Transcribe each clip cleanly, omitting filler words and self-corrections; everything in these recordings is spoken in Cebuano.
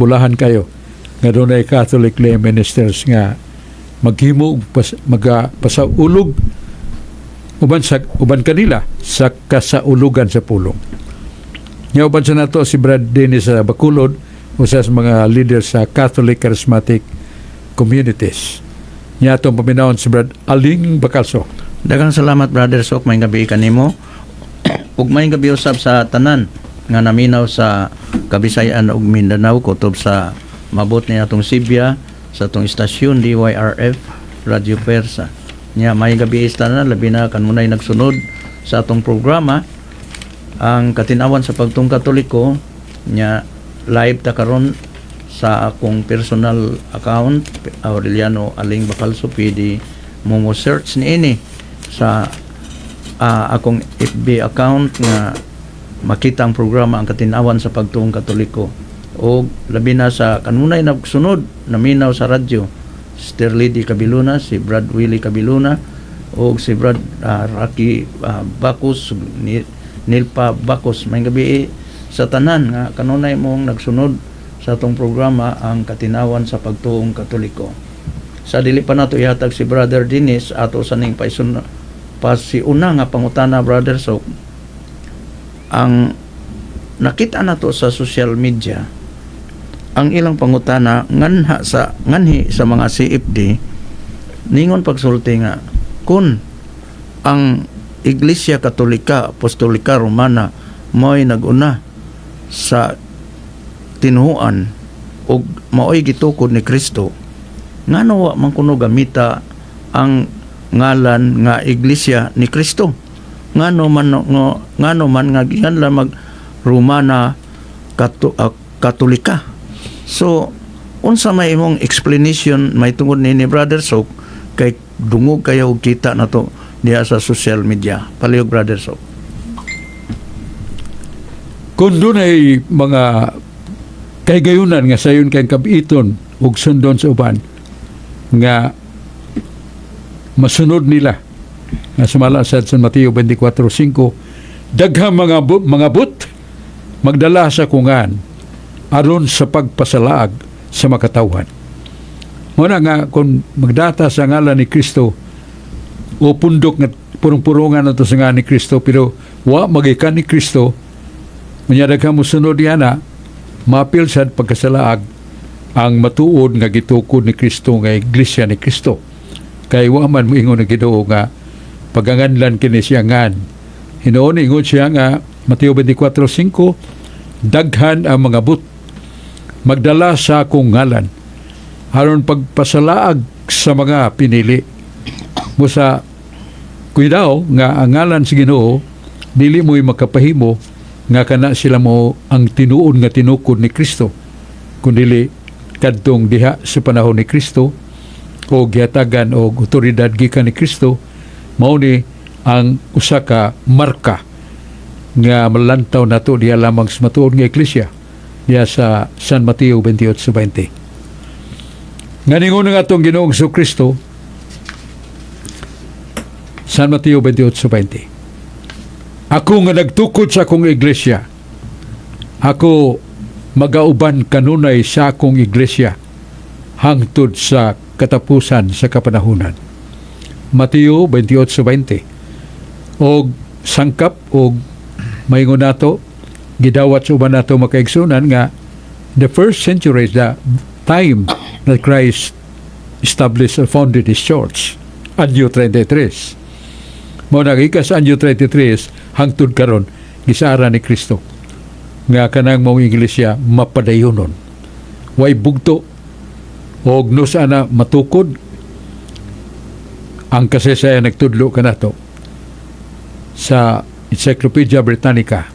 Bulahan kayo nga dunay Catholic lay ministers nga maghimo og magapasaulog uban sa uban kanila sa kasaulugan sa pulong. Nya uban sa nato si Brad Dennis sa Bacolod, usa sa mga leader sa Catholic Charismatic Communities. Nya atong paminawon si Brad Aling Bacalso. Daghang salamat, Brother Sok, maayong gabi kanimo. Ug maayong gabi usab sa tanan nga naminaw sa Kabisayan ug Mindanao kutob sa mabot ni atong Sibya sa atong istasyon DYRF Radio Persa. Nya maayong gabi sa tanan, labi na kanunay nagsunod sa atong programa, Ang Katinawan sa Pagtuong Katoliko. Nya live ta karon sa akong personal account, Aureliano Aling Bacalso. Pwede mo mo search niini sa akong FB account nga makita ang programa Ang Katinawan sa Pagtuong Katoliko. O labi na sa kanunay nagsunod, naminaw sa radyo, Sister Lady Cabiluna, si Brad Willie Cabiluna o si Brad Rocky Bacos, ni Nilpa Bacos. Maayong gabi sa tanan nga kanunay mong nagsunod sa atong programa, Ang Katinawan sa Pagtuong Katoliko. Sa dili pa nato ihatag si Brother Dennis, ato sa ning paisun pasiuna nga pangutana, Brother Sok. Ang nakita nato sa social media, ang ilang pangutana nganha sa nganhi sa mga CFD, ningon pagsulti nga kun ang Iglesia Katolika Apostolika Romana mo'y naguna sa tinuohan ug mao'y gitukod ni Kristo, ngano wa man kuno gamita ang ngalan nga Iglesia ni Kristo? Ngano man nga gianlan mag Romana Katolika? So unsa may imong explanation may tungod nini, Brother Sok, kay dungog kayo og kita nato diha sa social media? Palihog, Brother Sok. Kung dunay mga kahigayunan nga sayon kay kabiton ug sundon sa uban nga masunod nila nga sumala sa San Mateo 24:5, daghang mga but magdala sa akong ngan aron sa pagpasalaag sa makatawhan. Mao na nga kung magdata sa ngalan ni Kristo o pundok nga purong-purungan nato sa ngalan ni Kristo pero wa magikan ni Kristo, unya daghan mosunod niya na maapil sad pagkasalaag ang matuod nga gitukod ni Kristo nga Iglesia ni Kristo, kay wa man moingon ang Ginoo nga paganganlan kini siya ngan. Hinuon ingon siya nga Mateo 24:5, daghan ang mga but magdala sa akong ngalan aron pagpasalaag sa mga pinili mo. Sa kuidaw nga ang ngalan sa Ginoo dili mo'y makapahimo nga kana sila mo ang tinuod nga tinukod ni Kristo, kundili kadtong diha sa panahon ni Kristo o gihatagan og otoridad gikan ni Kristo, mao ni ang usa ka marka nga malantaw nato diha lamang sa matuod nga iglesia diha sa San Mateo 28:20 nga ningon nga atong Ginoong Kristo. San Mateo 28:20, "Ako nga nagtukod sa akong iglesia, ako magauban kanunay sa akong iglesia hangtod sa katapusan sa kapanahunan." Mateo 28:20. Og sangkap og maingon nato gidawat sa uban nato makaigsunan nga the first century is the time that Christ established or founded his church, anyo 33. Mao na gikan sa anyo 33 hangtod karon gisara ni Kristo nga kanang maong iglesia mapadayonon, way bugto, og no sana matukod ang kasaysayan. Nagtudlo kanato sa Encyclopedia Britannica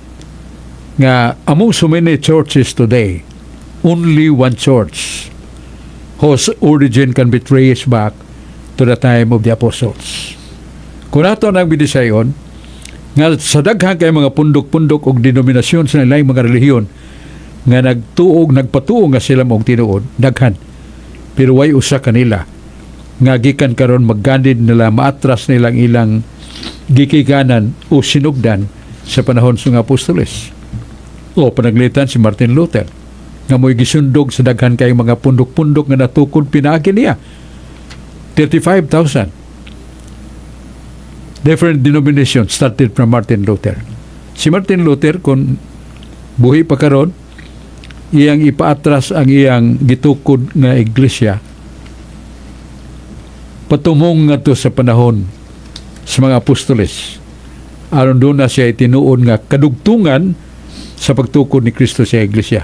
nga among so many churches today, only one church whose origin can be traced back to the time of the apostles. Kung ato nang bidisayon nga sa daghan kay mga pundok-pundok og denominasyon sa laing mga relihiyon nga nagtuog nagpatuo nga sila maong tinuod, daghan, pero way usa kanila nga gikan karon magganid nila, maatras nilang ilang gikikanan o sinugdan sa panahon sa mga apostoles o pananglitan si Martin Luther. Nga mo'y gisundog sa daghan kay mga pundok-pundok nga natukod pinaagi niya. 35,000 different denominations started from Martin Luther. Si Martin Luther, kung buhi pa karon, iyang ipaatras ang iyang gitukod nga iglesia patumong ngadto sa panahon sa mga apostoles aron doon na siya itinuon nga kadugtungan sa pagtukod ni Kristo sa iglesia.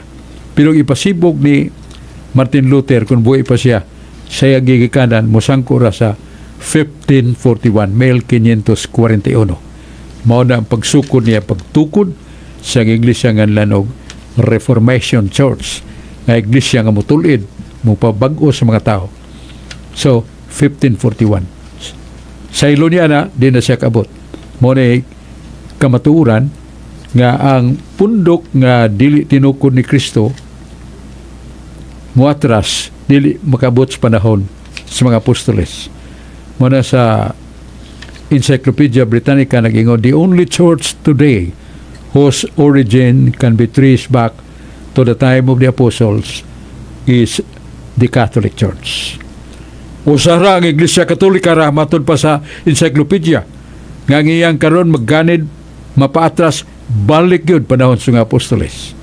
Pero ipasibog ni Martin Luther, kung buhi pa siya, sa iyang gigikanan mosangko ra sa 1541, 1541. Mao na ang pagsukod niya, pagtukod sa iglesia nga lanog Reformation Church, nga iglesia nga mutulid, mupabag-o sa mga tao. So 1541, sa ilo niya na di na siya kaabot. Mao na kamatuoran nga ang pundok nga dili tinukod ni Kristo muatras, dili makabot sa panahon sa mga apostoles. Mao na sa Encyclopedia Britannica nag-ingon, "The only church today whose origin can be traced back to the time of the apostles is the Catholic Church." Usa ra ang Iglesia Katolika ra, matod pa sa encyclopedia, nga ang iyang karon magganid mapaatras balik yun panahon sa mga apostoles.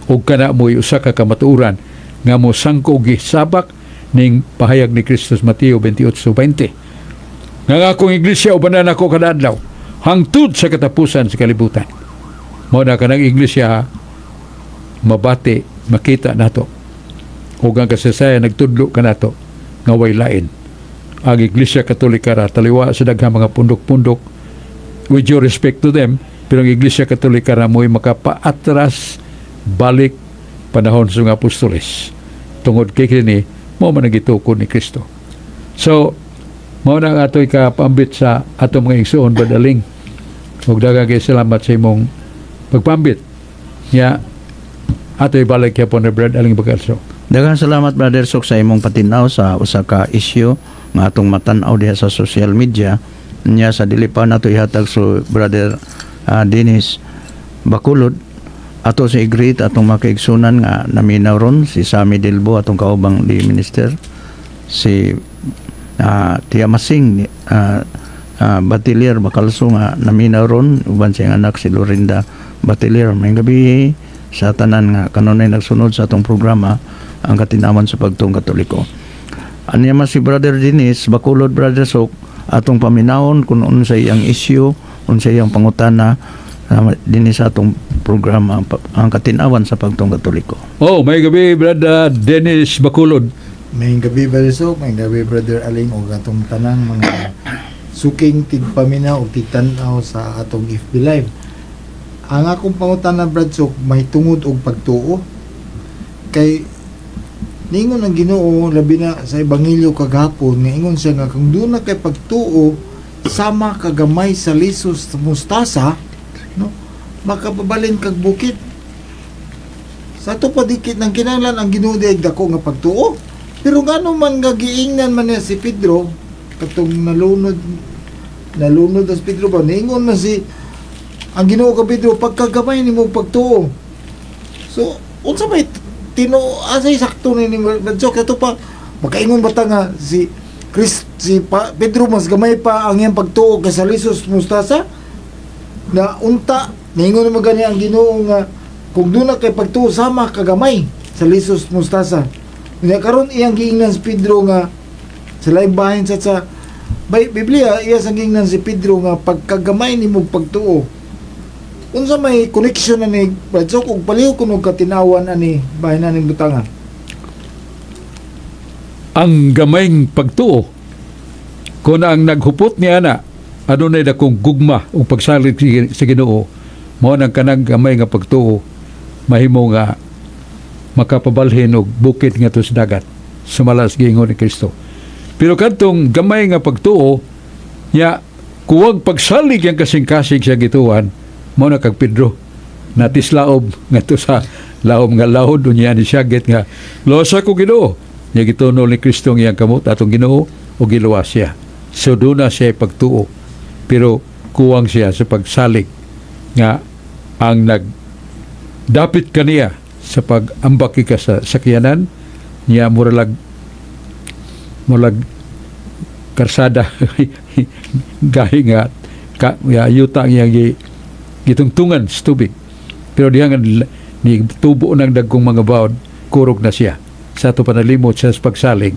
Ug kana mo'y usa ka kamatuoran nga mosangko og gisabak ning pahayag ni Kristo sa Mateo 28:20 nga ang akong iglesia ubanan ako kada adlaw hangtod sa katapusan sa kalibutan. Mao na kanang iglesia mabati, makita nato ug ang kasaysayan nagtudlo kanato nga way lain. Ang Iglesia Katolika ra, taliwa sa daghang mga pundok-pundok, with due respect to them, pero ang Iglesia Katolika ra mo'y makapaatras balik panahon sa mga apostoles tungod kay kini mao man ang gitukod ni Kristo. So mao na ang ato'y kapaambit sa atong mga igsuon, Brad Aling, ug daghang kay salamat sa imong pagpaambit nya. Ato'y balik gyapon ni Brad Aling Bagalso. Daghang salamat, Brother Sok, sa imong patinaw sa usa ka isyu nga atong matan-aw diha sa social media niya. Sa dili pa nato ihatag so Brother Dennis Bakulod, ato sa i-greet atong makaigsunan nga naminaw ron, si Sammy Delbo, atong kaubang di minister, si Tia Masing Batilier Bakalso nga naminaw ron uban siyang anak si Lorinda Batilier. May gabi sa tanan nga kanunay nagsunod sa atong programa, Ang Katinawan sa Pagtuong Katoliko. Anya man si Brother Dennis Bakulod, Brother Sok, atong paminawon kung unsay iyang issue, unsay iyang pangutana dinhi sa atong programa, Ang Katinawan sa Pagtuong Katoliko. Oh, may gabi, Brad Dennis Bakulod. May gabi, Brother Sok, may gabi, Brother Aling, ug atong tanang mga suking tigpaminaw ug tigtan-aw sa atong FB Live. Ang akong pangutana, Brad Sok, may tungod og pagtuo. Kay ningon ang Ginoo, labi na sa Ebanghelyo kagahapon, nga ingon siya nga kung duna kay pagtuo sama kagamay sa lisos sa mustasa, no, makapabalin kag bukid. Sa ato pa dikit ng kinahanglan ang Ginoo diay dako nga pagtuo. Pero ngano man nga giingnan man niya si Pedro katong nalunod, nalunod ang si Pedro ba, niingon man si ang Ginoo ka Pedro, "Pagkagamay nimo pagtuo." So unsa may tino, asay sakto ni Joke ato pa makaingon ba ta nga si Chris, si Pedro mas gamay pa ang iyang pagtuo kaysa lisos mustasa na unta niingon naman gani ang Ginoo nga kung duna kay pagtuo sama kagamay sa lisos mustasa? Nya karon iyang giingnan si Pedro nga sa laing bahin sa bay Biblia, iya sang giingnan si Pedro nga pagkagamay nimo pagtuo. Unsa may connection na ni, Brad Sok, ug palihog kuno katinawan ani bahin aning butanga? Ang gamayng pagtuo, kung ang naghupot niya na adunay dakong gugma o pagsalig sa Ginoo, mao nang kanang gamay nga pagtuo mahimo nga makapabalhin og bukid ngadto sa dagat sumala sa giingon ni Kristo. Pero kadtong gamay nga pagtuo nya kuwag pagsalig yang kasing-kasing sa gituan, mao na kag Pedro natislaob ngadto sa laom nga lahod, unya ni siyagit nga, "Luwasa ko, Ginoo." Nya gitunol ni Kristo ang iyang kamot atong Ginoo o giluwas siya. So duna siya pagtuo pero kuwang siya sa pagsalig nga ang nag dapit kaniya. Sa pag-ambak ka sa sakyanan niya, muralag karsada gahi nga ka, ya, yuta ang iyang gitungtungan sa tubig, pero diha nga ni tubo ng dagkong mga bawod, kurog na siya sa ato panalimot sa pagsalig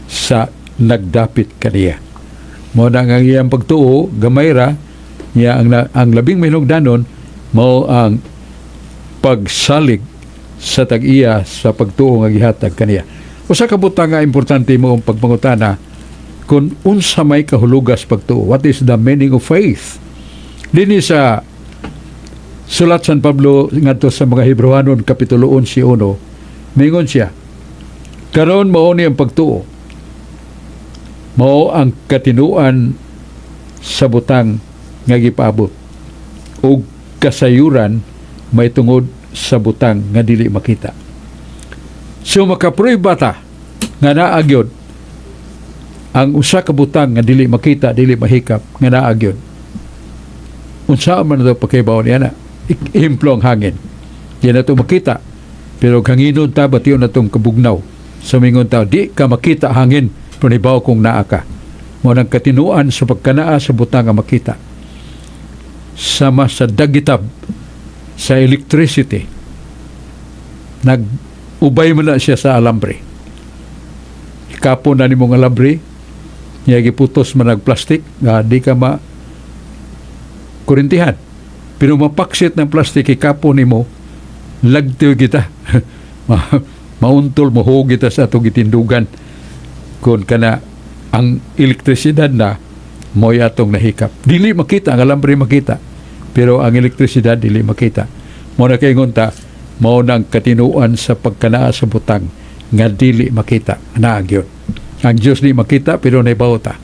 sa nagdapit kaniya. Mao na nga ang iyang pagtuo gamay ra niya. Ang labing mahinugdanon mao ang pagsalig sa tag-iya sa pagtuo nga gihatag kaniya. Usa ka butang nga importante mo ang pagpangutana kung unsa may kahulugas pagtuo. What is the meaning of faith? Dinhi sa sulat San Pablo ngadto sa mga Hebreohanon, kapitulo 11, mingon siya, "Karon mao ni ang pagtuo, mao ang katinuan sa butang nga gipaabot ug kasayuran may tungod sa butang nga dili makita." So makaprueba ta nga naa gyud ang usa ka butang nga dili makita, dili mahikap, nga naa gyud. Unsa man daw pagkahibaw niya na? Ehemplo, ang hangin. Di na to makita. Pero hanginon ta, bation natong kabugnaw. Sa mingon ta, di ka makita hangin, pero nibaw kung naa ka. Mao nang katinuan sa pagkanaa sa butang nga makita. Sama sa dagitab sa electricity, nag-ubay mo na siya sa alambre. Kapo na nimong alambre, niya giputos man nag plastic, nga di ka ma kurintihan. Pero mapaksit ng plastic, ikapo nimo, lagtiw kita. Mauntol, mahuog kita sa atong gitindugan. Kung kana ang elektrisidad na, mo'y atong nahikap. Dili makita, ang alambre makita. Pero ang elektrisidad dili makita. Mao na kaingon ta, mao nang katinuan sa pagkanaa sa butang nga dili makita. Naa gyud. Ang Diyos di makita, pero nahibaw ta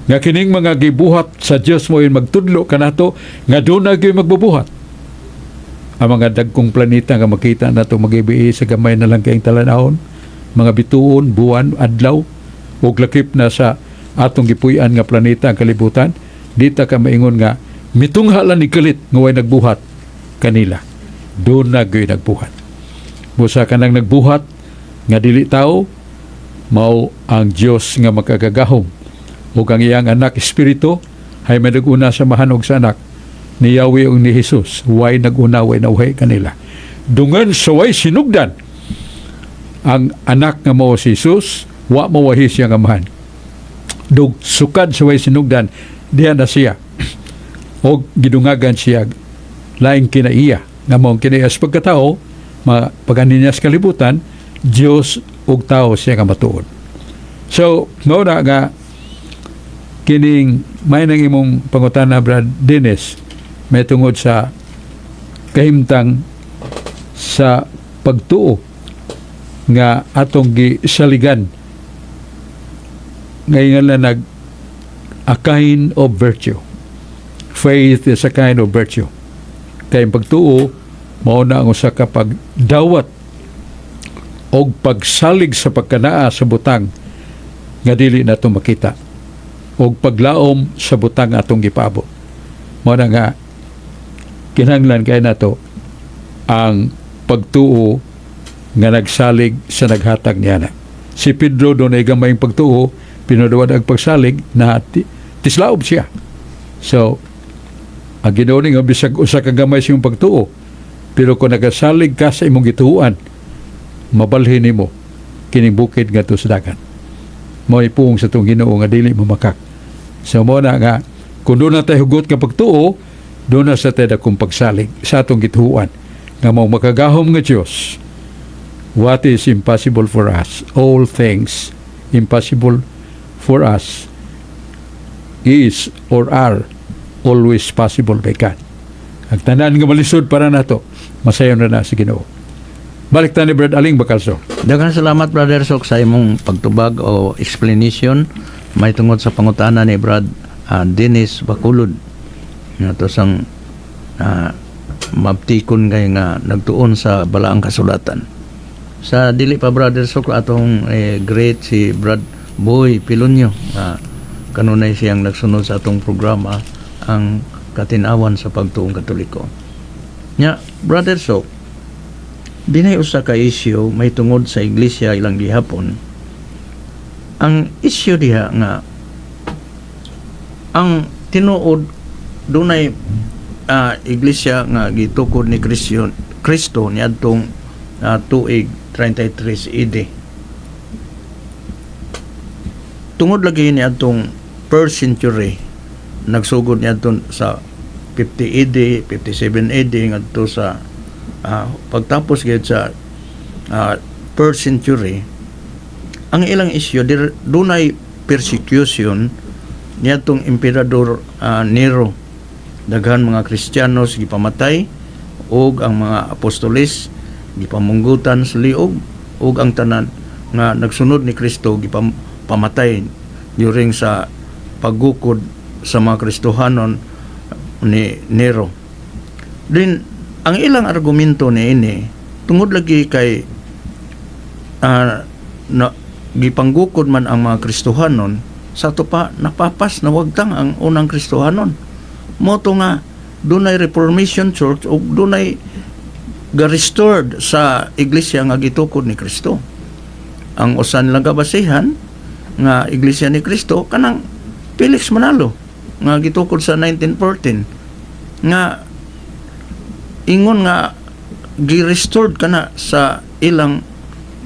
nga kining mga gibuhat sa Dios mo yun magtudlo kanato nga doon na gyud magbubuhat. Ang mga dagkong planeta nga makita nato magibii sa gamay na lang kayong talanahon, mga bituon, buwan, adlaw, ug lakip na sa atong gipuy-an nga planeta, ang kalibutan, di ta ka maingon nga mitungha lang ni kalit nga way nagbuhat kanila. Doon na gyud nagbuhat. Busa kanang nagbuhat nga dili tao, mao ang Dios nga makagagahom ug ang iyang anak espiritu hay may nag-una sa Amahan ug sa Anak, ni Yahweh ug ni Jesus. Way nag-una, way nauhi kanila. Dungan sa way sinugdan ang anak nga mao si Jesus, wa mawahi siya nga Amahan. Dug sukad sa way sinugdan, diha na siya og gidungagan siya laing kinaiya nga mao ang kinaiya sa pagkatao ma pagani niya sa kalibutan. Dios ug tao siya nga matuod. So mao na nga kining may nang imong pangutana, Brad Dennis, may tungod sa kahimtang sa pagtuo nga atong gisaligan ngayon na nag a kind of virtue. Faith is a kind of virtue, kay ang pagtuo mao na ang usa ka pagdawat og pagsalig sa pagkanaa sa butang nga dili nato makita og paglaom sa butang atong gipaabot. Mao na nga kinahanglan kay nato ang pagtuo nga nagsalig sa naghatag niya na. Si Pedro doon ay gamayng pagtuo, pinuduan ang pagsalig na tislaob siya. So, ang Ginoo nga bisag usa ka gamay siyang pagtuo, pero kung nagasalig ka sa imong gituoan, mabalhin nimo kining bukid ngadto sa dagat. Mao ipuong sa atong Ginoo nga dili mamakak. So mo na nga kung doon na tayo hugot nga pagtuo, doon na sa tayo dakong pagsalig sa atong gituoan nga mao makagahom nga Dios. What is impossible for us? All things impossible for us is or are always possible by God. Ang tanan nga malisod para nato, masayon na na sa Ginoo. Balik ta ni Brad Aling Bakalso. Daghang salamat, Brother Sok, sa imong pagtubag o explanation may tungod sa pangutana ni Brad Dennis Bakulod nga to sang mabtikon kay nga nagtuon sa balaang kasulatan. Sa dili pa, Brother Sok, atong great si Brad Boy Pilonyo nga kanunay siyang nagsunod sa atong programa, ang Katinawan sa Pagtuong Katoliko. Nya, Brother Sok, Dinay usa ka issue may tungod sa iglesia ilang gihapon. Ang issue diha nga ang tinuod dunay iglesia nga gitukod ni Kristo Kristo niadtong tuig 33 AD. Tungod lagi niadtong first century, nagsugod niadto sa 50 AD, 57 AD ngadto sa pagtapos gyud sa first century. Ang ilang issue dunay persecution niadtong Emperador Nero. Daghan mga Kristiyanos gipamatay ug ang mga apostoles gipamunggutan sa liog ug ang tanan nga nagsunod ni Kristo gipamatay during sa paggukod sa mga Kristohanon ni Nero. Din ang ilang argumento ni ini, tungod lagi kay na gipanggukod man ang mga Kristohanon, sa ato pa napapas, nawagtang ang unang Kristohanon. Mao to nga dunay Reformation Church ug dunay ga-restored sa iglesia nga gitukod ni Kristo. Ang usan lang kabasihan nga iglesia ni Kristo kanang Felix Manalo nga gitukod sa 1914, nga ingon nga gi-restored kana sa ilang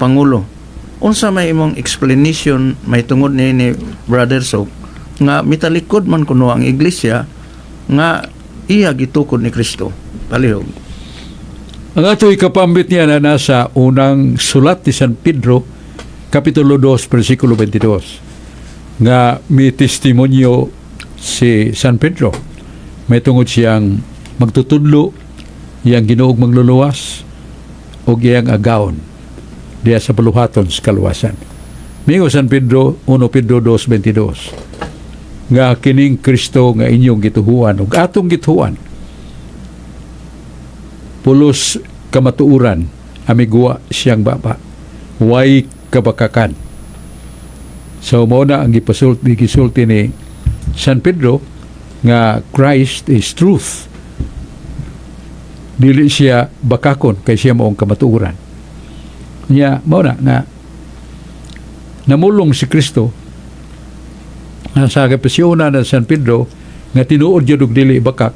pangulo. Unsa may imong explanation may tungod ni Brother Sok nga mitalikod man kuno ang iglesia nga iya gitukod ni Kristo? Palihog. Ang ato ikapambit niya na nasa unang sulat ni San Pedro, Kapitulo 2, versikulo 22, nga may testimonyo si San Pedro. May tungod siyang magtutudlo, iyang Ginoong mangluluwas, o iyang agawon diya sa paluhaton sa kaluwasan. Mingo San Pedro, 1 Pedro 2.22, nga kining Kristo nga inyong gituhuan ug atong gituhuan pulos kamatuoran, amiguwa siyang baba, way kabakakan. So mao na ang gisulti ni San Pedro nga Christ is truth, dili siya bakakon kay siya maong kamatuoran niya. Mao na nga namulong si Kristo nga sa kapasyonan ng San Pedro nga tinuod jud og dili bakak.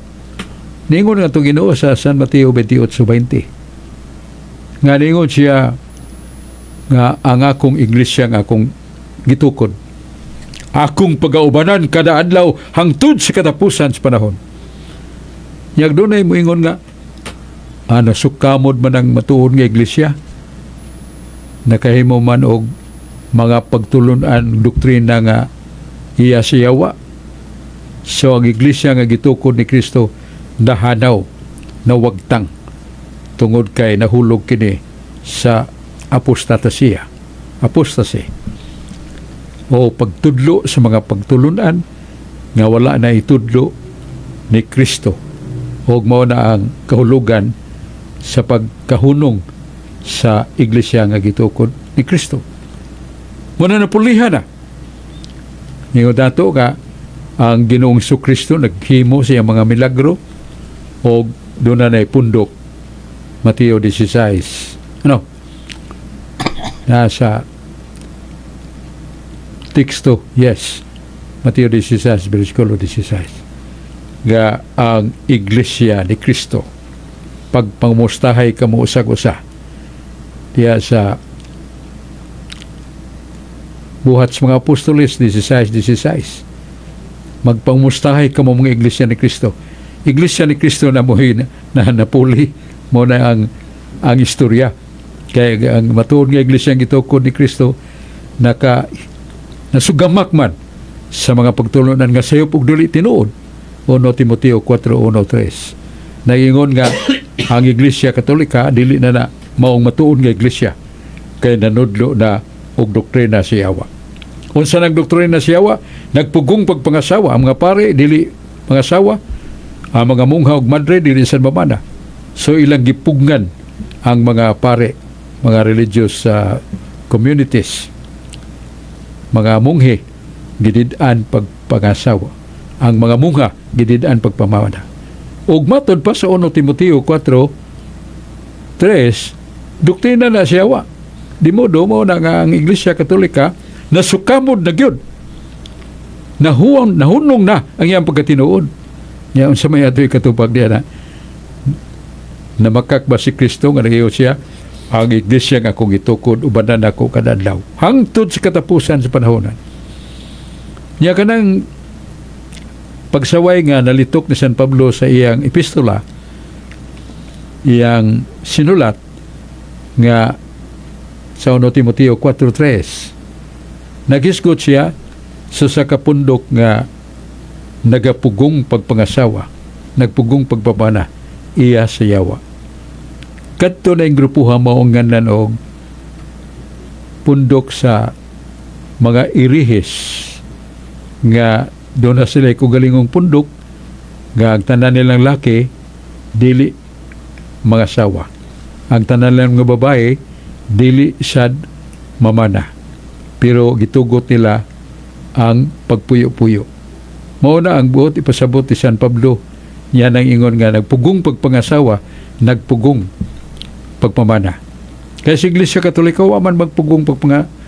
Ningon nga itong Ginoo sa San Mateo 28:20 nga ningon siya nga ang akong iglesia nga akong gitukod, akong pagaubanan kada adlaw hangtod sa katapusan sa panahon. Yag dunay moingon nga ano, sukamod man ang matuod nga iglesia, nakahimo man og mga pagtulunan, doktrina nga iya siyawa. So ang iglesia nga gitukod ni Kristo nahanaw, nawagtang, tungod kay nahulog kini sa apostatasya, apostasy o pagtudlo sa mga pagtulunan nga wala na itudlo ni Kristo, ug mao na ang kahulugan sa pagkahunong sa iglesia nga gitukod ni Kristo. Muna na pulihan na. Ningon dato ka ang Ginoong Kristo naghimo sa iyang mga milagro o doon na pundok. Mateo 16, ano, nasa teksto, yes, Mateo 16 versikulo 16, nga ang iglesia ni Kristo, pagpangustahay kamo usag-usa, diya sa Buhat sa mga Apostoles 16:16, magpangustahay kamo mga iglesia ni Kristo. Iglesia ni Kristo na mo'y na napuli mo na ang istorya kaya ang matuod nga iglesia ang gitukod ni Kristo naka nasugamak man sa mga pagtulunan nga sayop ug dili tinuod. 1 Timoteo 4:1-3, nagingon nga ang Iglesia Katolika dili na na maong matuod nga iglesia kay nanudlo na og doktrina si Yawa. Unsa nang doktrina si Yawa? Nagpugong pagpangasawa, ang mga pare dili pangasawa, ang mga mungha ug madre dili sa mamana. So ilang gipugngan ang mga pare, mga religious communities, mga munghe gidid-an pagpangasawa, ang mga mungha gidid-an pagpamana. Ug matod pa sa 1 Timoteo 4:3. Doktrina na siya wa. Di mo do mo na nga ang Iglesia Katolika nasukamod na gyud. Nahuwang, nahunong na ang iyang pagkatinuod. Nya unsa may atoy katupag diya na namakak ba si Kristo nga nagayo siya ang iglesia nga akong gitukod, ubanan ako kada adlaw hangtod sa katapusan sa panahonan? Nya kanang pagsaway nga nalitok ni San Pablo sa iyang epistola, iyang sinulat nga sa 1 Timoteo 4.3, naghisgot siya sa kapundok nga nagapugong pagpangasawa, nagpugong pagpamana, iya sa yawa. Kadto na yung grupuha mao ang nganlan og pundok sa mga irihis nga doon na sila kugalingong pundok nga ang tanan nilang laki dili mga sawa, ang tanan nilang mga babae dili sad mamana, pero gitugot nila ang pagpuyo-puyo. Mao na ang buot ipasabot ni San Pablo. Yan ang ingon nga nagpugong pagpangasawa, nagpugong pagpamana. Kaya sa Iglesia Katolika, wa man magpugong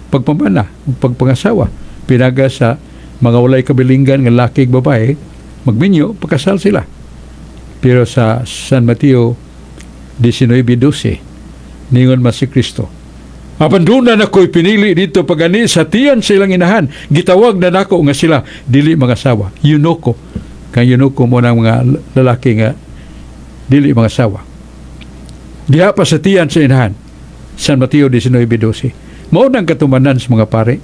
pagpamana, pagpangasawa. Pinaga sa mga walay kabilinggan nga laki ug babae, magminyo, pakasal sila. Pero sa San Mateo 19:12, ningon man si Kristo, "Apan duna na ko'y pinili dito pagani sa tiyan sa ilang inahan. Gitawag na nako nga sila dili mga sawa." Eunuko. Kang eunuko mo ng mga lalaki nga dili mga sawa. Diha pa sa tiyan sa inahan. San Mateo 19:12. Mao nang katumanan sa mga pare.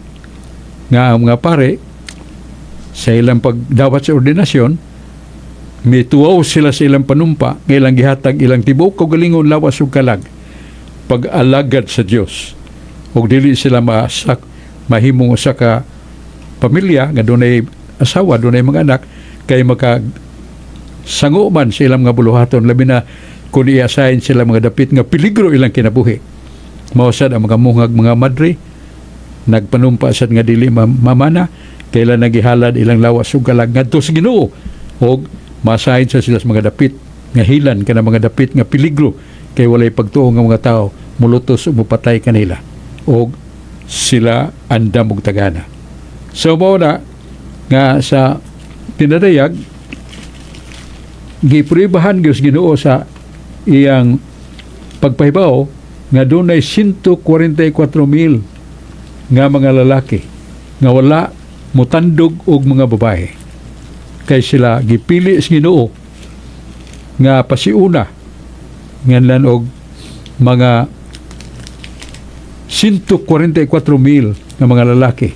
Nga ang mga pare sa ilang pagdawat sa ordinasyon, mituwaw sila sa ilang panumpa nga ilang gihatag ilang tibuok kaugalingon, lawas ug kalag pag-alagad sa Dios ug dili sila masak mahimong usa ka pamilya nga dunay asawa, dunay mga anak, kay maka sango man sa ilang mga buluhaton, labi na kung i-assign sila mga dapit nga peligro ilang kinabuhi. Mao sad ang mga mungag, mga madre, nagpanumpa sad nga dili mamana, kailan nagihalad ilang lawas ug kalag ngadto sa Ginoo og masahin sa sila sa mga dapit nga hilan kana, mga dapit nga peligro, kay walay pagtuo nga mga tao mulutos o mupatay kanila og sila andam og tagana. So mao na nga sa pinadayag, gipruebahan gyud sa Ginoo sa iyang pagpahibaw nga dunay 144 mil nga mga lalaki nga wala mutandog og mga babae kay sila gipili sa Ginoo nga pasiuna, nganlan og mga 144 mil nga mga lalaki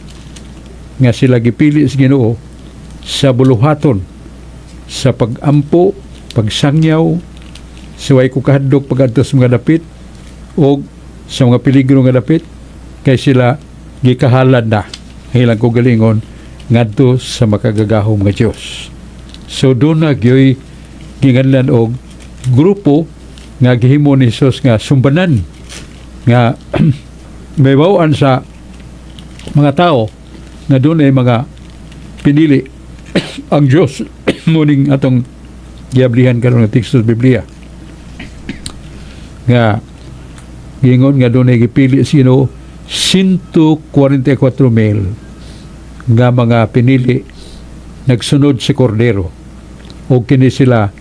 nga sila gipili sa Ginoo sa buluhaton sa pagampo, pagsangyaw, sa way ko kahadlok pagadto sa mga dapit o sa mga peligro nga dapit, kay sila gikahalad na ang ilang kaugalingon ngadto sa makagagahom nga Dios. So doon na gyoy ginganlan og grupo nga gihimo ni Jesus nga sumbanan nga may bawaan sa mga tao nga doon ay mga pinili ang Diyos, muning atong giablihan karon nga teksto sa Biblia nga gingon nga doon ay gipili sino 144 mil nga mga pinili nagsunod si Kordero o kini sila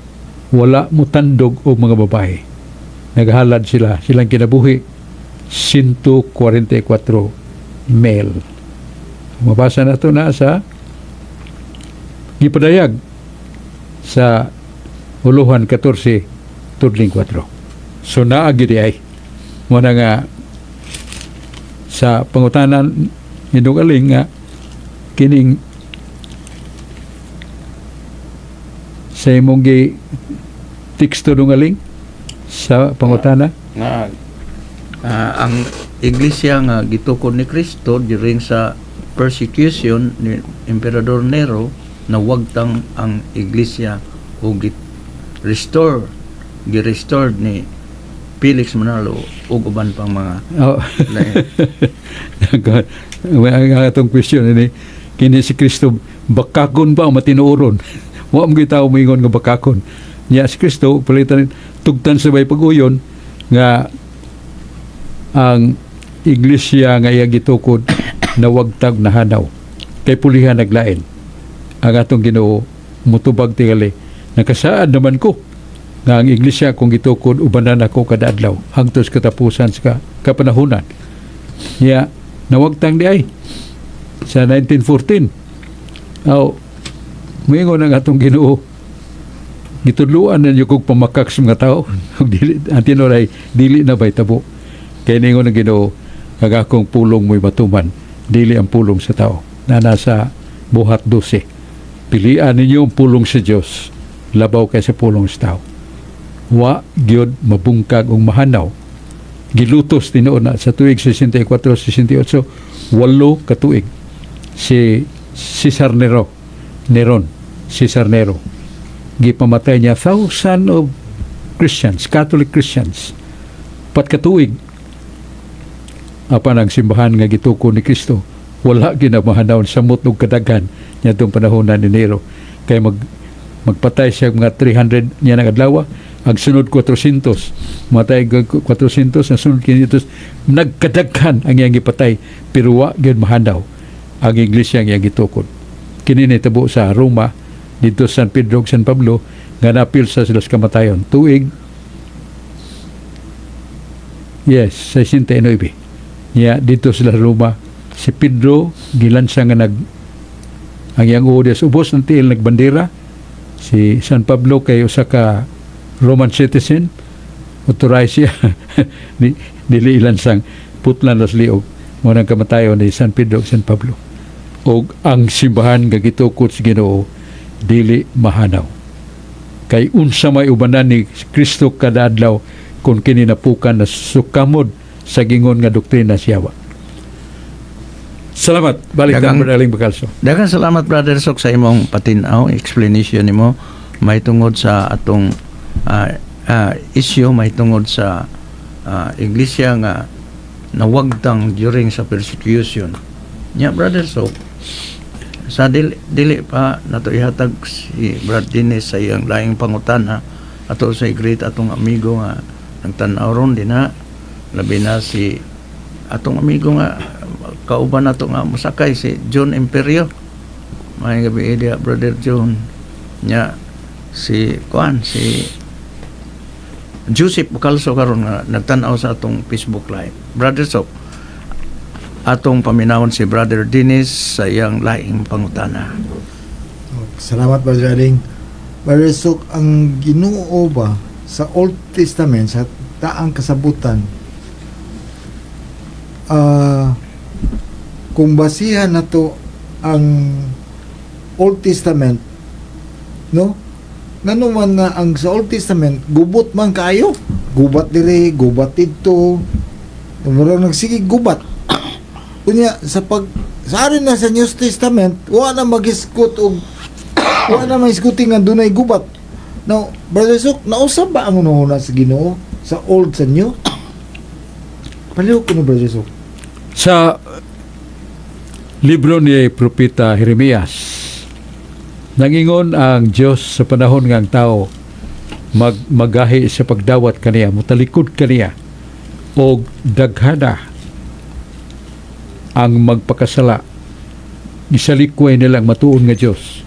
wala mutandog og mga babae, naghalad sila silang kinabuhi, 144 mil. Mabasa na ito na sa gipadayag sa Uluhan 14 tudling 4. So naa gyud ay mo na nga sa pangutanan ni Dong Aling nga kining sa imong gi teksto, Dong Aling, sa pangutana. Nga ang iglesia nga gitukod ni Kristo during sa persecution ni Emperador Nero, nawagtang ang iglesia o gi restore gi-restored ni Felix Manalo ug uban pang mga lain. Ang atong question ini, kini si Kristo bakakon ba o matinuoron? Wa mo gyud tao moingon nga bakakon. Nya si Kristo palitan tugtan sa bay pag-uyon nga Ang iglesia nga iyang gitukod nawagtag, nahanaw kay pulihan naglain. Ang atong Ginoo mutubag tingali, nakasaad naman ko nga ang iglesia kong gitukod ubanan ako kada adlaw hangtod sa katapusan sa kapanahunan niya. Nawagtang di ay sa 1914. Aw, moingon ang atong Ginoo, gitudluan ninyo kog pamakak sa mga tao. Ug dili ang tinuod ay dili na tabo kay ningon ang Ginoo kag akong pulong mo'y matuman, dili ang pulong sa tao, na nasa Buhat 12. Pilian ninyo ang pulong sa Dios labaw kaysa pulong sa tao. Wa gyud mabungkag ug mahanaw. Gilutos tinuod na sa tuig 64, 68, 8 ka tuig si Cesar Nero, Neron, Cesar Nero. Gipamatay niya thousand of Christians, Catholic Christians, 4 ka tuig. Apan ang simbahan nga gituko ni Kristo wala ginamahanawon samot og kadaghan niya itong panahon na ni Nero, kay magpatay siya mga 300 niya ng adlaw, ang sunod 400, matay 400, ang sunod 500. Nagkadaghan ang iyang gipatay, pero wa gyud mahanaw ang iglesia ang iyang gitukod. Kini nitabo sa Roma dito, San Pedro ug San Pablo, nga napil sa sila sa kamatayon tuig, yes, 69 niya dito sila sa Roma. Si Pedro gilansa nga nag ang iyang uod sa ubos ng tiil, nagbandera. Si San Pablo kay usa ka Roman citizen, authorized siya ni dili ilansang, putlan las liog. Mo nang kamatayon ni San Pedro ug San Pablo. Og ang simbahan nga gitukod sa Ginoo dili mahanaw, kay unsa may ubanan ni Kristo kada adlaw kung kini napukan na sukamod sa gingon nga doktrina siya? Salamat. Balik Brother Aling Bacalso. Daghang salamat, Brother Sok, sa imong patinaw, explanation nimo mahitungod sa atong issue mahitungod sa iglesia nga nawagtang during sa persecution. Nya, Brother Sok, sa dili, dili pa nato ihatag si Brad Dennis sa iyang laing pangutana, ato sa great atong amigo nga nagtan-aw ron dinha, labi na si atong amigo nga kauban nato nga mosakay, si John Imperio. Maayong gabi diha, Brother John. Nya si kuan, si Joseph Bacalso karon nga nagtan-aw sa atong Facebook Live. Brother Sok, atong paminawon si Brother Dennis sa iyang laing pangutana. Salamat, Brother Aling. Brother Sok, ang Ginoo ba sa Old Testament, sa taang kasabutan, kung basihan na to ang Old Testament, no? Ngano man na ang sa Old Testament, gubot man kaayo. Gubat dire, gubat didto. Murag nagsige gubat. Unya sa pag sa arin na sa New Testament, wa na magisgot og wa na mahisguti nga dunay gubat. Now, Brother Sok, nausab ba ang hunahuna sa Ginoo sa Old sa New? Palihog ko no, Brother Sok. Sa libro ni Propeta Jeremias, nangingon ang Dios sa panahon nga ang tao magahi sa pagdawat kaniya, mutalikod kaniya, og daghana ang magpakasala. Gisalikway nilang matuon nga Dios.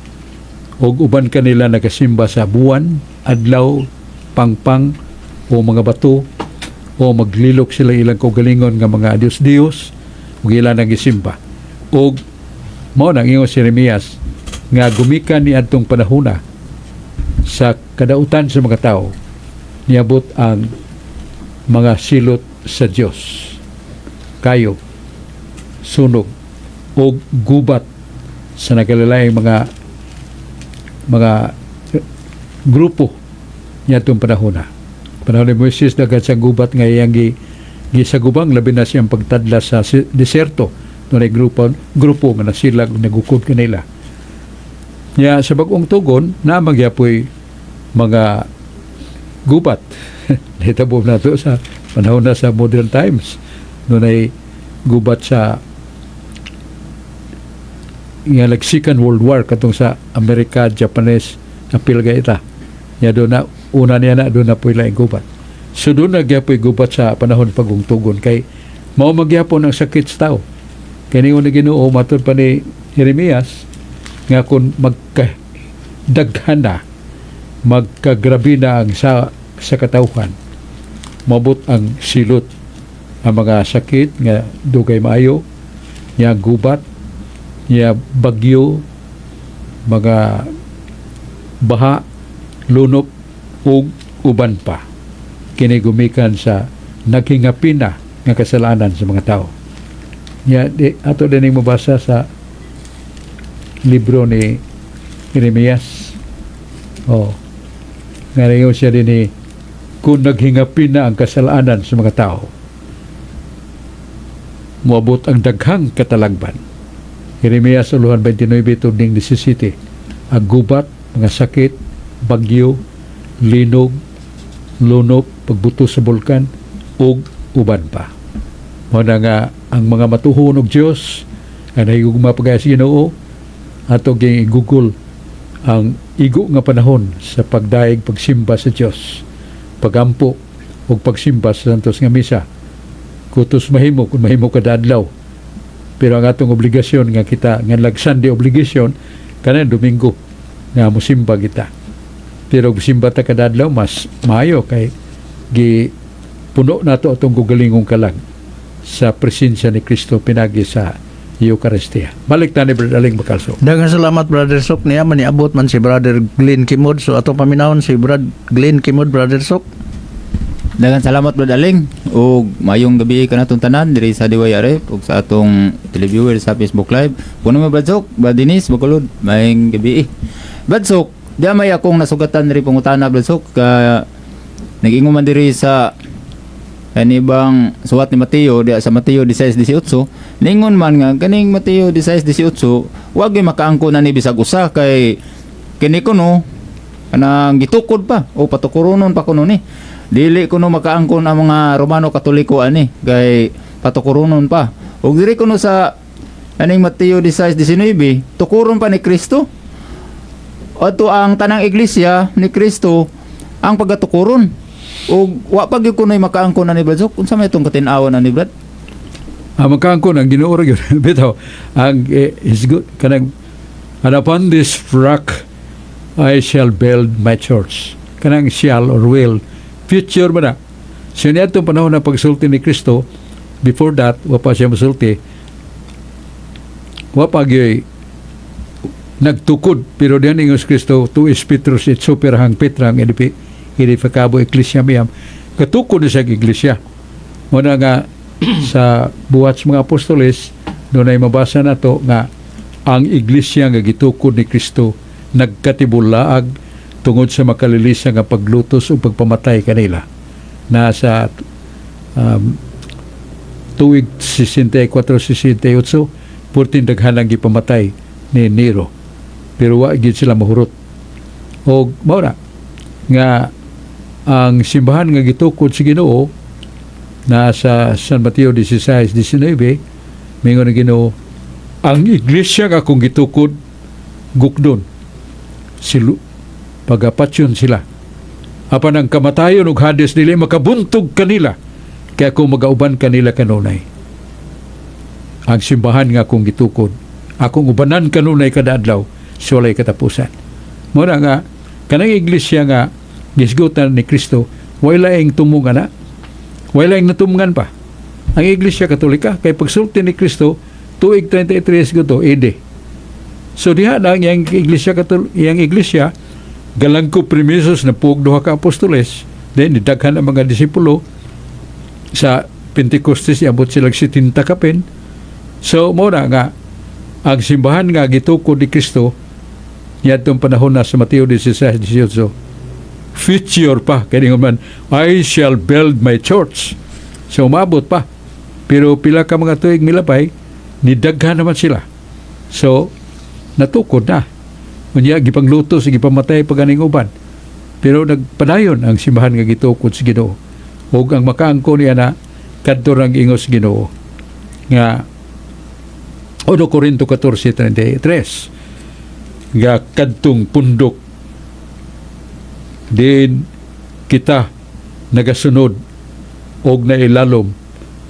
Og uban kanila nagasimba sa buwan, adlaw, pangpang, o mga bato, o maglilok sila ilang kaugalingon nga mga Diyos-Diyos, ug ila nagisimba. Og mao nang ingon si Jeremias nga gumikan ni adtong panahona sa kadautan sa mga tao, niabot ang mga silot sa Dios, kayo, sunog og gubat sa nagkalalayang mga grupo niadtong panahona. Panahon ni Moises, daghan sa gubat nga iyang gisagubang, labi na siyang pagtadla sa diserto. Dunay grupo grupo nga nasilag, nagukod kanila. Nya sa bag-ong tugon na magyapoy mga gubat. Nahitabo na to sa panahon na sa modern times. Dunay gubat sa nga like Second World War katong sa Amerika, Japanese, apil ga ita. Nya doon na una niya na doon na po'y laing gubat. So doon nagyapoy gubat sa panahon pagungtugon kay mao magyapon ang sakit sa tao. Kay ningon ni Ginoo matud pa ni Jeremias nga kung magka daghan na, magkagrabe na ang sa katawhan, mabot ang silot, ang mga sakit nga dugay maayo, nya gubat, nya bagyo, mga baha, lunop ug uban pa. Kini gumikan sa naghingapin na nga kasalanan sa mga tao. Nya di ato din mabasa sa libro ni Jeremias. Oh. Nga ningon siya din ni kung naghingapin na ang kasalanan sa mga tao, moabot ang daghang katalagban. Jeremias uluhan 29 tubning 17. Ang gubat, mga sakit, bagyo, linog, lunop, pagbuto sa bulkan, ug uban pa. Mao na nga ang mga matuhon og Dios ang nahigugma pagaya sa Ginoo, ato ging igugol ang igo nga panahon sa pagdaig, pagsimba sa Dios, pagampo ug pagsimba sa Santos nga Misa. Kutos mahimo kung mahimo kada adlaw. Pero ang atong obligasyon nga kita nga lag Sunday obligation kanang Domingo nga mosimba kita. Pero simba ta kada adlaw, mas maayo kay gi puno nato atong kaugalingong kalag sa presensya ni Kristo pinagi sa Eucharistia. Balik ta ni Brother Aling Bakalso. Daghang salamat, Brother Sok. Niya man niabot man si Brother Glenn Kimod. So ato paminawon si Brad Glenn Kimod, Brother Sok. Daghang salamat, Brad Aling, ug maayong gabi kanatong tanan diri sa DYRF ug sa atong televiewer sa Facebook Live. Kuno mo, Brad Sok, Brad Dennis, Bacolod, maayong gabi. Brad Sok, di may akong nasugatan diri pangutana, Brad Sok, ka nag-ingon man diri sa kanibang suwat ni Mateo di sa Mateo 16:18, ningon man nga kaning Mateo 16:18 wag gyud makaangkon na ni bisag usa kay kini kuno kanang gitukod pa o patukuronon pa kuno ni, dili kuno makaangkon ang mga Romano Katoliko ani kay patukuronon pa. Ug diri kuno sa aning Mateo 16:19, tukuron pa ni Kristo. Adto ang tanang iglesia ni Kristo ang pagatukuron ug wa pa gyud kuno'y makaangkon ani, Brad. So unsa may itong katin-awan ani, Brad? Ang makaangkon ang Ginoo ra gyud. Bitaw ang is good kanang "And upon this rock I shall build my church." Kanang shall or will, future ba na. So niadtong panahon na pagsulti ni Kristo, before that wa pa siya mosulti, wa pa gyud nagtukod, pero diyan ingon si Kristo, "Tu es Petrus et super hanc petram aedificabo ecclesiam meam." Katukod na siya ang iglesia. Mao na nga sa Buhat sa Mga Apostoles doon ay mabasa nato nga ang iglesia nga gitukod ni Kristo nagkatibulaag tungod sa makalilisa nga paglutos o pagpamatay kanila nasa tuig 64, 68, purting daghan ang gipamatay ni Nero, pero wa gid sila mahurot. Og mao na nga ang simbahan nga gitukod sa Ginoo na sa San Mateo 16:19, mingon ang Ginoo, "Ang iglesia nga akong gitukod gukdon silu pagapatyon sila, apan ang kamatayon ug Hades dili makabuntog kanila, kay ako magauban kanila kanunay." Ang simbahan nga akong gitukod, akong ubanan kanunay kada adlaw sa walay katapusan. Mao na nga kanang iglesia nga gisgutan ni Kristo, way laing tumong ana, way laing natumngan pa ang Iglesia Katolika kay pagsulti ni Kristo tuig 33 guto AD. So diha na ang iyang Iglesia Katol iyang iglesia galangko premisos na puog duha ka apostoles, then daghan ang mga disipulo. Sa Pentecostes iabot sila 70 kapin. So mao na nga ang simbahan nga gitukod ni Kristo niadtong panahon na sa Mateo 16:18, future pa kay man, "I shall build my church." So umabot pa, pero pila ka mga tuig milabay, nidaghan naman sila, so natukod na. Unya gipanglutos, gipamatay pa ganing uban, pero nagpadayon ang simbahan nga gitukod sa Ginoo. Ug ang makaangko niya na kadto rang ingos Ginoo nga 1 Corinto 14:33 nga kadtong pundok din kita. nagasunod og nailalom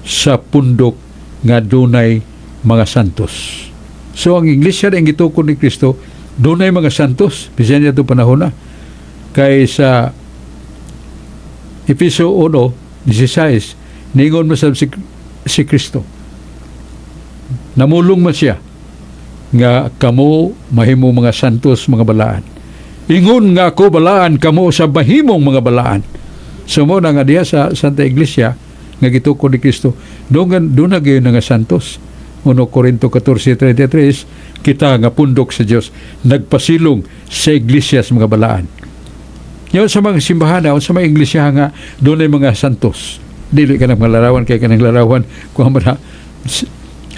sa pundok nga dunay mga santos. So ang iglesia na gitukod ni Kristo, dunay mga santos bisan niya panahon na, kay sa Efeso 1:16 ningon mo si Kristo, namulong man siya nga kamo mahimo mga santos, mga balaan, ingon nga ako balaan, kamo sa mahimong mga balaan. So mo na nga diha sa Santa Iglesia nga gitukod ni Kristo, doon doon na gayon nga santos. 1 Corinto 14:33, kita nga pundok sa Dios nagpasilong sa iglesia sa mga balaan. Yan sa mga simbahan, sa mga iglesia nga doon ay mga santos. Dili ka nang larawan, kay kanang larawan kung man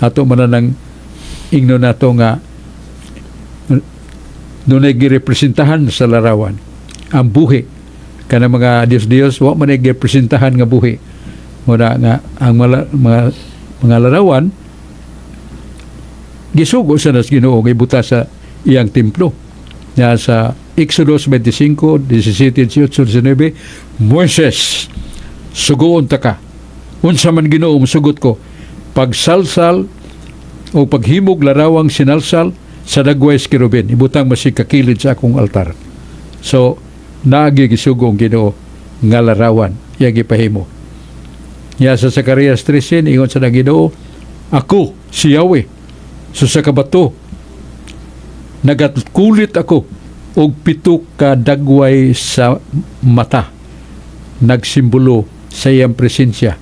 ato man nang ingno nato nga doon ay girepresentahan sa larawan ang buhi kanang mga Diyos-Diyos, wa man ay girepresentahan nga buhi. Muna nga ang mga larawan gisugo sa nas Ginoo nga ibuta sa iyang templo. Ya sa Exodus 25, 17, 18, 19, "Moises, sugoon ta ka." "Unsa man, Ginoo?" "Musugot ko. Pagsalsal o paghimog larawang sinalsal sa dagway sa kerubin, ibutang mo si kakilid sa akong altar." So, naagi gisugo ang Ginoo nga larawan, iya gipahimo. Ya sa Zacarias 13, ingon sa Ginoo, "Ako si Yahweh, so sa kabato, nagatkulit ako og pito ka dagway sa mata," nagsimbolo sa iyang presensya,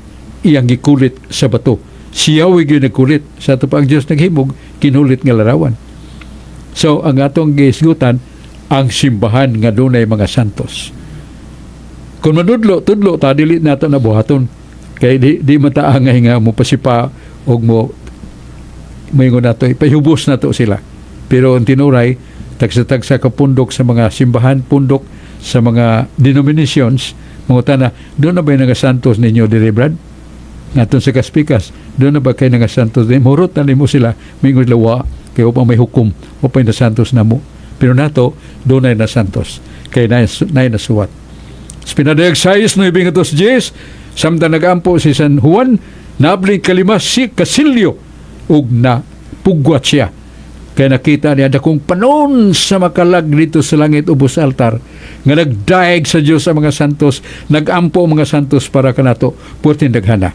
iyang gikulit sa bato. Si Yahweh gyud nagkulit. Sa ato pa ang Diyos naghimog kinulit nga larawan. So ang atong gisgutan, ang simbahan nga dunay mga santos. Kung manudlo tudlo ta, dili nato na buhaton kay di man ta angay nga mo pasipa og mo moingon nato ipahubos nato sila. Pero ang tinuray, tagsa-tagsa ka pundok sa mga simbahan, pundok sa mga denominations, mangutana, "Doon na ba yung santos ninyo dire, Brad?" Ngaton sa Kaspikas, "Doon na ba kay nga santos?" Murot na nimo sila, mingon sila, "Wa, kay upang may hukom, upang na santos na mo." Pero nato, doon na santos, kay na nasuwat. Pinadayag 6, 9 2, 10, samtang nagampo si San Juan, nabling kalima si kasilyo, ug na pugwat siya. Kaya nakita niya dakong panon sa makalag dito sa langit ubos altar nga nagdaig sa Dios ang mga santos, nagampo ang mga santos para kanato, puwerteng daghana.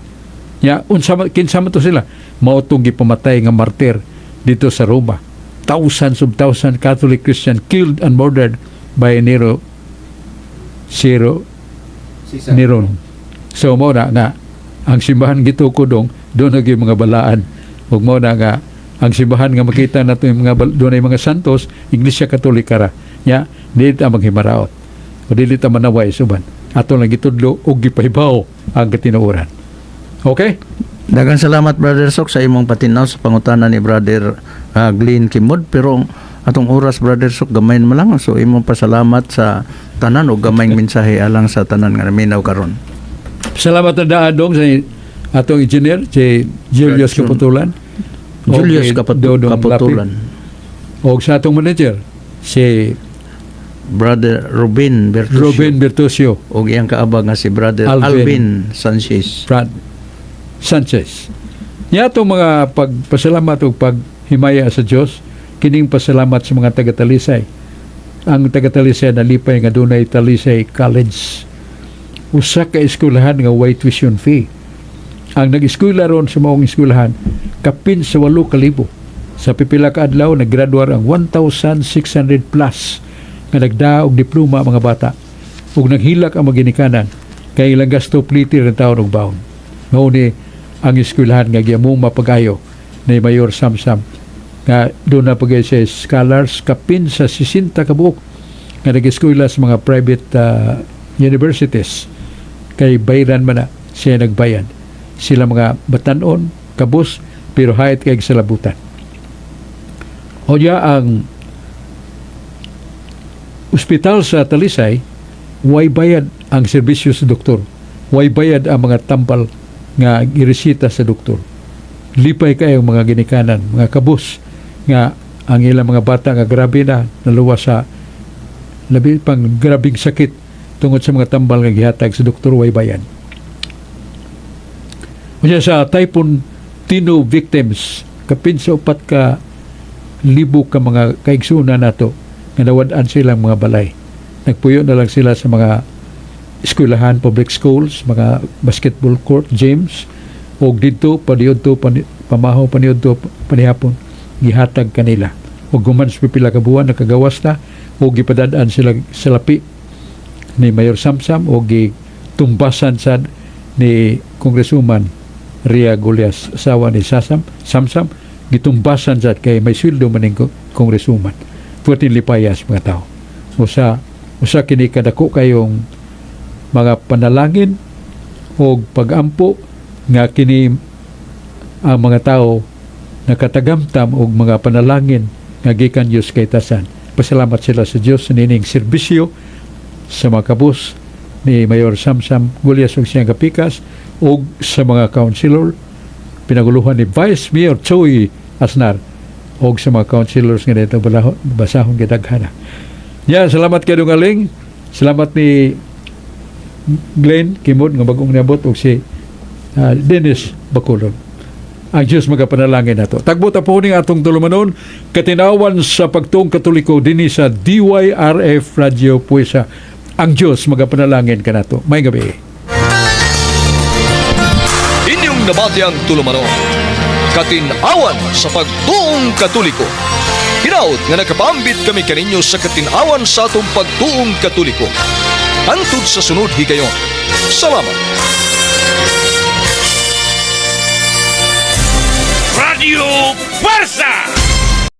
Ya, unsa kinsa man to sila? Mao tong gipamatay nga martir dito sa Roma. Thousands of thousands Catholic Christian killed and murdered by Nero Zero Neron. So mo na nga ang simbahan gitukod dong doon na gyud mga balaan. Ug mo na nga ang simbahan nga makita nato yung mga doon ay mga santos, Iglesia Katolika ra. Ya, dili ta maghimaraot. O dili ta manaway suban. Ato lang gitudlo ug gipahibaw ang katinuoran. Okay? Daghang salamat, Brother Sok, sa imong patinaw sa pangutana ni Brother Glenn Kimod, pero atong oras, Brother Sok, gamay man lang, so imong pasalamat sa tanan og gamayng mensahe alang sa tanan nga naminaw karon. Salamat na daadong sa atong engineer si Julius Brad Kaputulan. Julius Og kay Dodong Kaputulan. Lapid. Og sa atong manager si Brother Ruben Bertusio. Ruben Bertusio. Og iyang kaabag nga si Brother Alvin. Alvin Sanchez. Brad Sanchez. Niya atong mga pagpasalamat ug paghimaya sa Dios, kining pasalamat sa mga taga-Talisay. Ang taga-Talisay nalipay nga dunay Talisay College. Usa ka eskwelahan nga way tuition fee. Ang nag-eskwela ron sa maong eskwelahan kapin sa 8,000. Sa pipila ka adlaw naggraduar ang 1,600 plus nga nagdaa og diploma ang mga bata. Ug naghilak ang mga ginikanan kay ilang gasto pliti rin taon og baon. Mao ni ang eskwelahan nga giyamong mapagayo ni Mayor Samsam nga doon na pagay siya scholars kapin sa 60 ka buok nga nag-eskwela sa mga private universities kay bayran man na siya nagbayad sila, mga batanon kabus pero hayat kay salabutan. O ya, ang ospital sa Talisay, way bayad ang serbisyo sa doktor, way bayad ang mga tampal nga giresita sa doktor. Lipay kayo mga ginikanan, mga kabus nga ang ilang mga bata nga grabe na naluwas sa labi pang grabing sakit. Tungod sa mga tambal nga gihatag sa Dr. Waybayan. Unya sa Typhoon Tino victims, kapin sa 4,000 ka mga kaigsunan nato nga nawad-an silang mga balay. Nagpuyo na lang sila sa mga eskwelahan, public schools, mga basketball court, gyms, og didto paniudto pamahaw, paniudto panihapon gihatag kanila. Og human sa pipila ka buwan, nakagawas na og gipadad-an sila sa lapi ni Mayor Samsam og gitumbasan sad ni Congresswoman Ria Gullas, asawa ni Sasam Samsam. Gitumbasan sad kay may sweldo man ning congresswoman. Putin lipayas mga tao. Usa usa kini kadako kayong mga panalangin o pagampo nga kini ang mga tao nakatagamtam og mga panalangin nga gikan Dios kay tasan. Pasalamat sila sa Dios sa nining serbisyo sa mga kabus ni Mayor Samsam Gullas ug siyang kapikas ug sa mga councilor pinaguluhan ni Vice Mayor Choi Asnar og sa mga councilors nga dito basahon gidaghana. Ya, salamat kay Dungaling. Salamat ni Glenn Kimod nga bagong niabot ug si Dennis Bacolod. Ang Diyos magapanalangin nato. Tagbot po ning atong tulumanon, Katinawan sa Pagtuong Katoliko, dinhi sa DYRF Radio Puwesa. Ang Diyos magapanalangin kanato. Maayong gabii. Inyong nabati ang tulumanon, Katinawan sa Pagtuong Katoliko. Hinaut nga nakapaambit kami kaninyo sa katinawan sa atong pagtuong Katoliko. Hangtod sa sunod higayon. Salamat. Radio Fuerza!